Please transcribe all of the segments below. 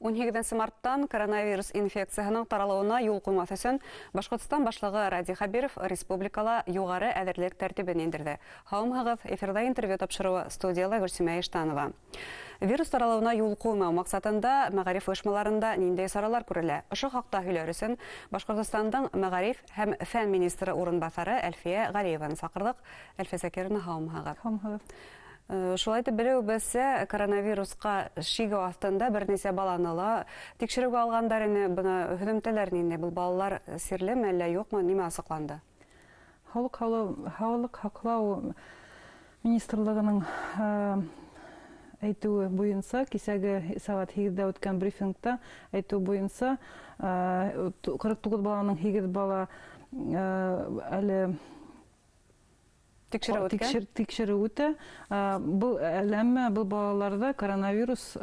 18 марттан коронавирус инфекцияһының таралыуына юл ҡуймаҫ өсөн Башҡортостан башлығы Радий Хәбиров республикала юғары әҙерлек тәртибен индерҙе. Һаумыһығыҙ, эфирҙа интервью тапшырыуы, студияла Гөлсимә Иштанова. Вирус таралыуына юл ҡуймау маҡсатында мәғариф ойошмаларында ниндәй саралар күрелә? Ошо хаҡта һөйләр өсөн Башҡортостандың мәғариф һәм фән министры урынбаҫары Әлфиә Ғәлиеваны саҡырҙыҡ. Әлфиә Закировна, һаумыһығыҙ. Һаумыһығыҙ. Шулай итеп, белеүебеҙсә, коронавирусҡа шиге аҫтында бер нисә баланы ла тикшереүгә алғандар ине. Бына һөҙөмтәләр ниндәй? Был балалар сирлеме әллә юҡмы? Нимә асыҡланды? Һаулыҡ һаҡлау министрлығының әйтеүе буйынса, кисәге сәғәт 8-ҙә үткән брифингта әйтеү буйынса, 49 баланың 8 бала әле тикшереү үткән. Тикшереү үтә. Был әммә был балаларҙа коронавирус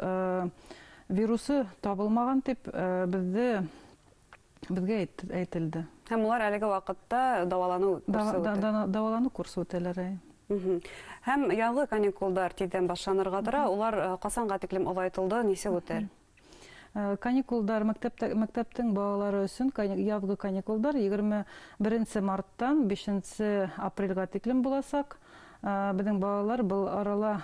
вирусы табылмаған тип беҙгә әйтелде. Һәм улар әлеге ваҡытта дауаланыу курсы үтә. Дауаланыу курсы үтәләр. Һәм яҙғы каникулдар тиҙҙән башланырға тора. Улар ҡасанға тиклем оҙайтылды, нисек үтер? Каникулдар мәктәптең балалары өсөн яҙғы каникулдар 21 марттан 5 апрелгә тиклем буласаҡ. Беҙҙең балалар был арала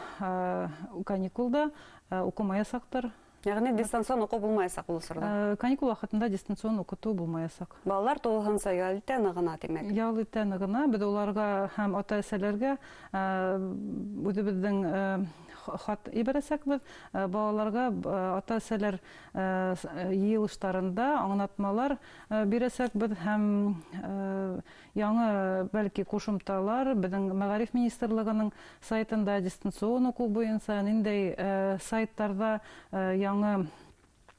каникулда уҡымаясаҡтар. Йәғни дистанцион уҡыу булмаясаҡ ул осорҙа? Каникул ваҡытында дистанцион уҡытыу булмаясаҡ. Балалар тулыһынса ял итә нығына, тимәк? Ял итә нығына. Беҙ уларға һәм ата-әсәләргә үҙебеҙҙең хат ебәрәсәкбеҙ. Балаларға ата-әсәләр йыйылыштарында аңлатмалар бирәсәкбеҙ һәм яңы бәлки ҡушымталар беҙҙең Мәғариф министрлығының сайтында дистанцион уҡыу буйынса ниндәй сайттарҙа яңы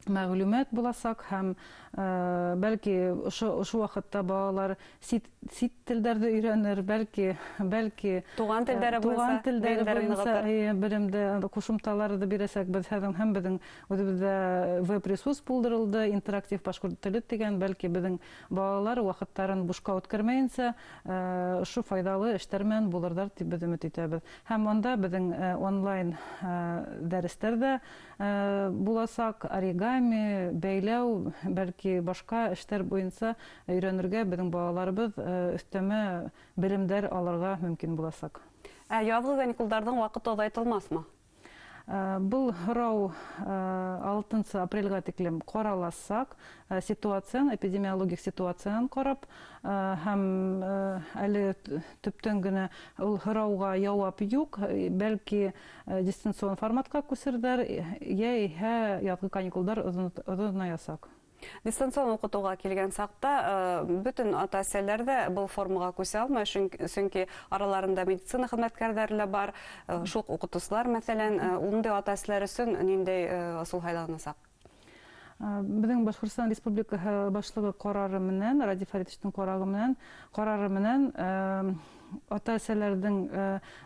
мәғлүмәт буласаҡ һәм бәлки ошо ваҡытта балалар сит телдәрҙе өйрәнер, бәлки туған телдәре буйынса белемде ҡушымталарҙы бирәсәкбеҙ. Һәм беҙҙең үҙебеҙҙә веб-ресурс булдырылды, интерактив башҡорт теле тигән, бәлки беҙҙең балалар ваҡыттарын бушҡа үткәрмәйенсә ошо файҙалы эштәр менән булырҙар тип беҙ өмөт итәбеҙ. Һәм унда беҙҙең онлайн дәрестәр ҙә буласаҡ, оригами, бәйләү, бәлки башҡа эштәр буйынса өйрәнергә беҙҙең балаларыбыҙ өҫтәмә белемдәр алырға мөмкин буласаҡ. Ә яҙғы каникулдарҙың ваҡыты оҙайтылмаҫмы? Был һорау 6 апрелгә тиклем ҡараласаҡ, ситуацияны, эпидемиологик ситуацияны ҡарап, һәм әле төптән генә ул һорауға яуап юҡ, бәлки дистанцион форматҡа күсерҙәр, йә иһә яҙғы каникулдар оҙонаясаҡ. Дистанцион уҡытыуға килгән саҡта бөтөн ата-әсәләр ҙә был формаға күсә алмай, сөнки араларында медицина хеҙмәткәрҙәре лә бар, шул уҡ уҡытыусылар, мәҫәлән, ундай ата-әсәләр өсөн ниндәй ысул һайланасаҡ? Беҙҙең Башҡортостан Республикаһы башлығы ҡарары менән, Радий Фәритовичтың ҡарары менән ата-әсәләрҙең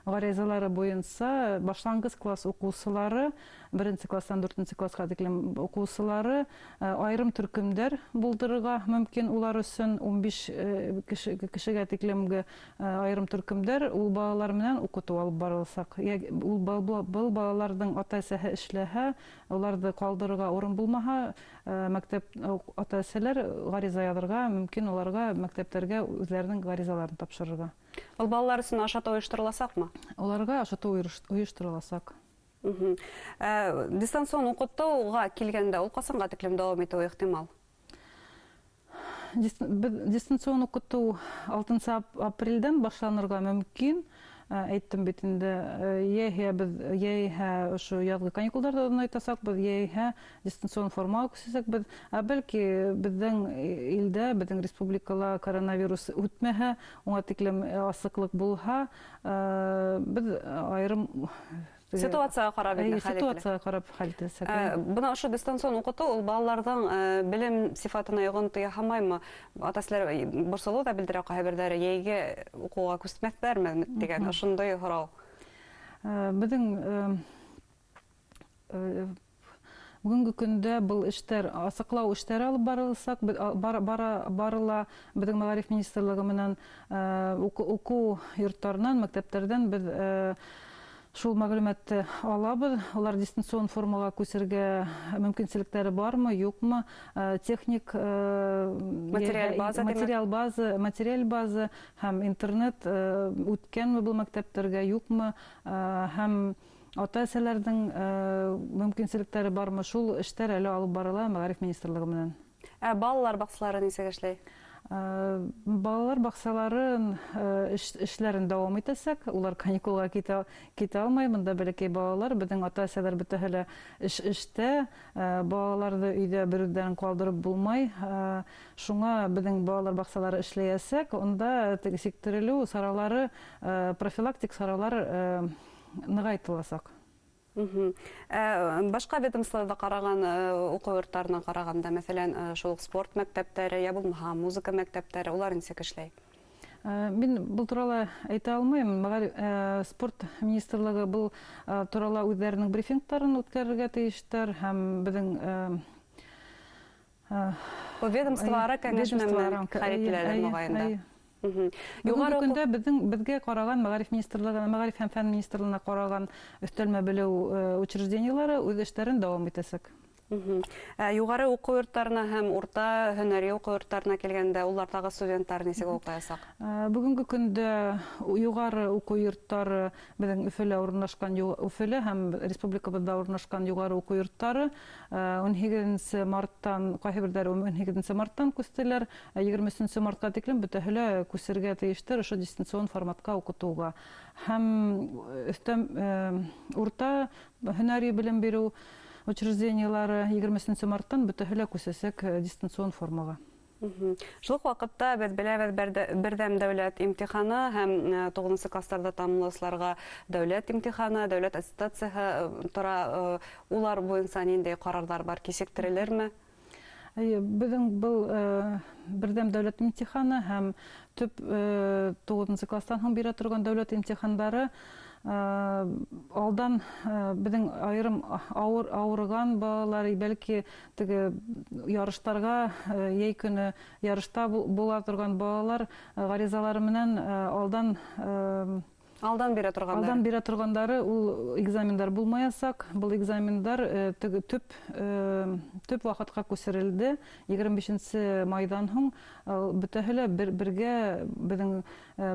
ғаризалары буйынса башланғыс класс уҡыусылары, 1 класстан 4 классҡа тиклем уҡыусылары айырым төркөмдәр булдырырға мөмкин. Улар өсөн 15 кешегә тиклемге айырым төркөмдәр ул балалар менән уҡытыу алып барыласаҡ. Ул был балаларҙың ата-әсәһе эшләһә, уларҙы ҡалдырырға урын булмаһа, мәктәп ата-әсәләр ғариза яҙырға мөмкин, уларға мәктәптәргә үҙҙәренең ғаризаларын тапшырырға. Ул балалар өсөн ашатыу ойоштороласаҡмы? Уларға ашатыу ойоштороласаҡ. Дистанцион уҡытыуға килгәндә, ул ҡасанға тиклем дауам итеүе ихтимал? Дистанцион уҡытыу 6 апрелдән башланырға мөмкин. Әйттем бит инде, йә беҙ, йә ошо яҙғы каникулдарҙы оҙонайтасаҡбыҙ, йә дистанцион формаға күсәсәкбеҙ. Ә бәлки беҙҙең илдә, беҙҙең республикала коронавирус үтмәһә, уңа тиклем асыҡлыҡ булһа, беҙ айырым ситуацияға ҡарап инде хәл ителә. Ситуацияға ҡарап хәл ителәсәк. Бына ошо дистанцион уҡытыу ул балаларҙың белем сифатына йоғонто яһамаймы? Ата-әсәләр борсолоу ҙа белдерә ҡайһы берҙәре, йәйге уҡыуға күсмәҫтәрме тигән ошондай һорау. Беҙҙең бөгөнгө көндә был эштәр, асыҡлау эштәре алып барылсаҡ, барыла беҙҙең Мәғариф министрлығы менән уҡыу йорттарынан, мәктәптәрҙән беҙ Шул мәғлүмәтте алабыҙ. Улар дистанцион формаға күсергә мөмкинселектәре бармы, юҡмы? Техник материаль база, материаль база һәм интернет үткәнме был мәктәптәргә, юҡмы? Һәм ата-әсәләрҙең мөмкинселектәре бармы? Шул эштәр әле алып барыла Мәғариф министрлығы менән. Ә балалар баҡсалары нисек эшләй? Балалар баҡсаларын эшләрен дауам итәсәк. Улар каникулға китә алмай. Бында бәләкәй балалар, беҙҙең ата-әсәләр бөтәһе лә эштә. Балаларҙы өйҙә бер үҙҙәрен ҡалдырып булмай. Шуңа беҙҙең балалар баҡсалары эшләйәсәк. Унда сиктерелеү саралары, профилактик саралар нығайтыласаҡ. Башҡа ведомстволарҙа ҡараған уҡыу йорттарына ҡарағанда, мәҫәлән, шул уҡ спорт мәктәптәре, йә булмаһа музыка мәктәптәре, улар нисек эшләй? Мин был турала әйтә алмайым. Спорт министрлығы был турала үҙҙәренең брифингтарын үткәрергә тейештәр һәм беҙҙең был ведомство ара кәңәшмә менән хәл ителәлер моғайын да. Бөгөнгө көндә беҙгә ҡараған Мәғариф министрлығына, Мәғариф һәм фән министрлығына ҡараған өҫтәлмә белеү учреждениелары үҙ эштәрен дауам итәсәк. Юғары уҡыу йорттарына һәм урта һөнәри уҡыу йорттарына килгәндә, уларҙағы студенттар нисек уҡыясаҡ? Бөгөнгө көндә юғары уҡыу йорттары беҙҙең Өфөлә урынлашҡан, Өфөлә һәм республикабыҙҙа урынлашҡан юғары уҡыу йорттары 18 марттан, ҡайһы берҙәре 18 марттан күстеләр, 23 мартҡа тиклем бөтәһе лә күсергә тейештәр ошо дистанцион форматҡа уҡытыуға. Һәм урта һөнәри белем биреү учреждениелары 23 марттан бөтәһе лә күсәсәк дистанцион формаға. Шул уҡ ваҡытта беҙ беләбеҙ, берҙәм дәүләт имтиханы һәм 9-нсы кластарҙа тамамлаусыларға дәүләт имтиханы, дәүләт аттестацияһы тора. Улар буйынса ниндәй ҡарарҙар бар, кисектерелерме? Беҙҙең был берҙәм дәүләт имтиханы һәм төп 9-нсы кластан һуң бирә торған дәүләт имтихандары алдан беҙҙең айырым ауырыған балалар, бәлки теге ярыштарға йәй көнө ярышта була торған балалар ғаризалары менән алдан Алдан бирә торғандары. Алдан бирә торғандары ул экзамендар булмаясаҡ. Был экзамендар төп ваҡытҡа күсерелде. 25 майҙан һуң бөтәһе лә бергә беҙҙең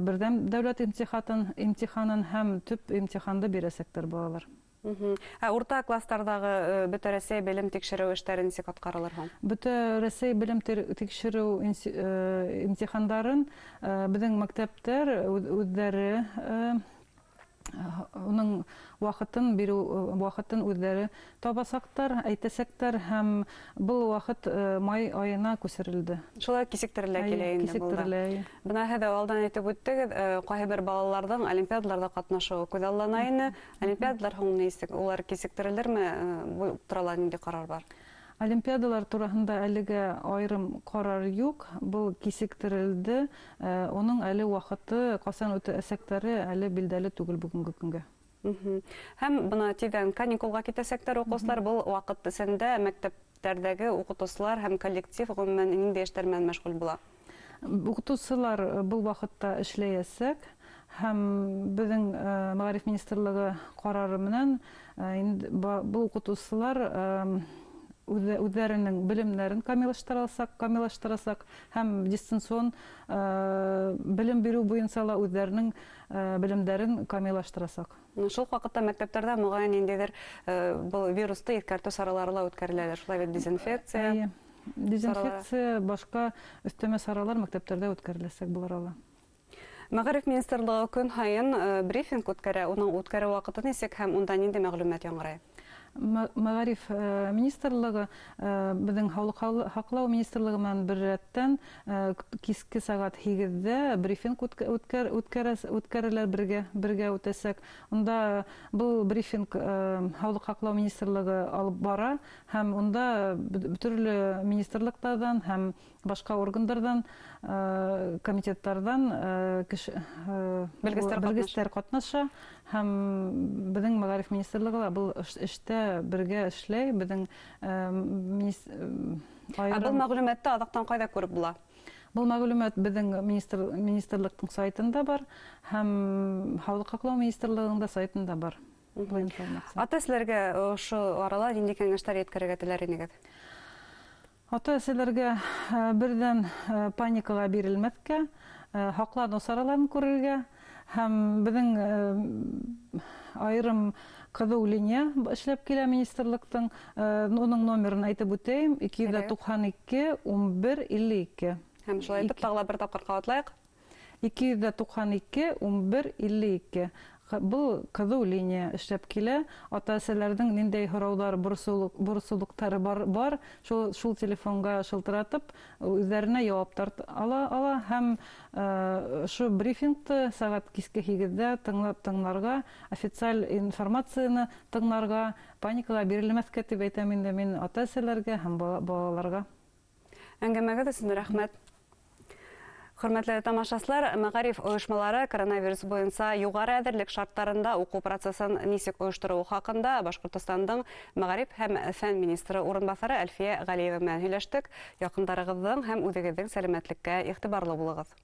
берҙәм дәүләт имтиханын һәм төп имтиханды бирәсәктәр балалар. Ә урта кластарҙағы Бөтә Рәсәй белем тикшереү эштәре нисек атҡарылыр һуң? Бөтә Рәсәй белем тикшереү имтихандарын беҙҙең мәктәптәр үҙҙәре уның ваҡытын биреү, ваҡытын үҙҙәре табасаҡтар, әйтәсәктәр һәм был ваҡыт май айына күсерелде. Шулай кисектерелә килә инде был да. Кисектерелә. Бына һеҙ алдан әйтеп үттегеҙ, ҡайһы бер балаларҙың олимпиадаларҙа ҡатнашыуы күҙаллана ине. Олимпиадалар һуң нисек, улар кисектерелерме? Был турала ниндәй ҡарар бар? Олимпиадалар тураһында әлегә айырым ҡарар юҡ, был кисектерелде. Уның әле ваҡыты, ҡасан үтәсәктәре әле билдәле түгел бөгөнгө көнгә. Һәм бына тиҙҙән каникулға китәсәктәр уҡыусылар. Был ваҡыт эсендә мәктәптәрҙәге уҡытыусылар һәм коллектив ғөмүмән ниндәй эштәр менән мәшғүл була? Уҡытыусылар был ваҡытта эшләйәсәк һәм беҙҙең Мәғариф министрлығы ҡарары менән был уҡытыусылар үҙҙәренең белемдәрен камиллаштырасаҡ һәм дистанцион белем биреү буйынса ла үҙҙәренең белемдәрен камиллаштырасаҡ. Шул ваҡытта мәктәптәрҙә моғайын ниндәйҙер был вирусты иҫкәртеү саралары ла үткәреләлер. Шулай бит, дезинфекция. Эйе. Дезинфекция, башҡа өҫтәмә саралар мәктәптәрҙә үткәреләсәк был арала. Мәғариф министрлығы көн һайын брифинг үткәрә. Уның үткәреү ваҡыты нисек һәм унда ниндәй мәғлүмәт яңғырай? Мәғариф министрлығы беҙҙең һаулыҡ һаҡлау министрлығы менән бер рәттән киске сәғәт 8-ҙә брифинг үткәрелә, бергә үтәсәк. Унда был брифинг һаулыҡ һаҡлау министрлығы алып бара һәм унда төрлө министрлыҡтарҙан һәм башҡа органдарҙан, комитеттарҙан белгестәр ҡатнаша. Һәм беҙҙең Мәғариф министрлығы ла был эштә бергә эшләй. Беҙҙең Ә был мәғлүмәтте аҙаҡтан ҡайҙа күреп була? Был мәғлүмәт беҙҙең министрлыҡтың сайтында бар һәм Һаулыҡ һаҡлау министрлығының да сайтында бар. Был информация. Ата-әсәләргә ошо арала ниндәй кәңәштәр еткерергә теләр инегеҙ? Ата-әсәләргә берҙән паникаға бирелмәҫкә, һаҡланыу сараларын күрергә һәм беҙҙең айырым ҡыҙыу линия эшләп килә министрлыҡтың. Уның номерын әйтеп үтәйем: 292 11 52. Һәм шулай итеп тағы ла бер тапҡыр ҡабатлайыҡ. 292 11 52. Был ҡыҙыу линия эшләп килә. Ата-әсәләрҙең ниндәй һорауҙар, борсолоҡтары бар, шул телефонға шылтыратып, үҙҙәренә яуаптар ала һәм ошо брифингты сәғәт киске 8-ҙә тыңларға, официаль информацияны тыңларға, паникаға бирелмәҫкә тип әйтәм инде мин ата-әсәләргә һәм балаларға. Әңгәмәгеҙ өсөн рәхмәт. Хөрмәтле тамашасылар, мәғариф ойошмалары коронавирус буйынса юғары әҙерлек шарттарында уҡыу процессын нисек ойоштороу хаҡында Башҡортостандың мәғариф һәм фән министры урынбаҫары Әлфиә Ғәлиева менән һөйләштек. Яҡындарығыҙҙың һәм үҙегеҙҙең сәләмәтлеккә иғтибарлы булығыҙ.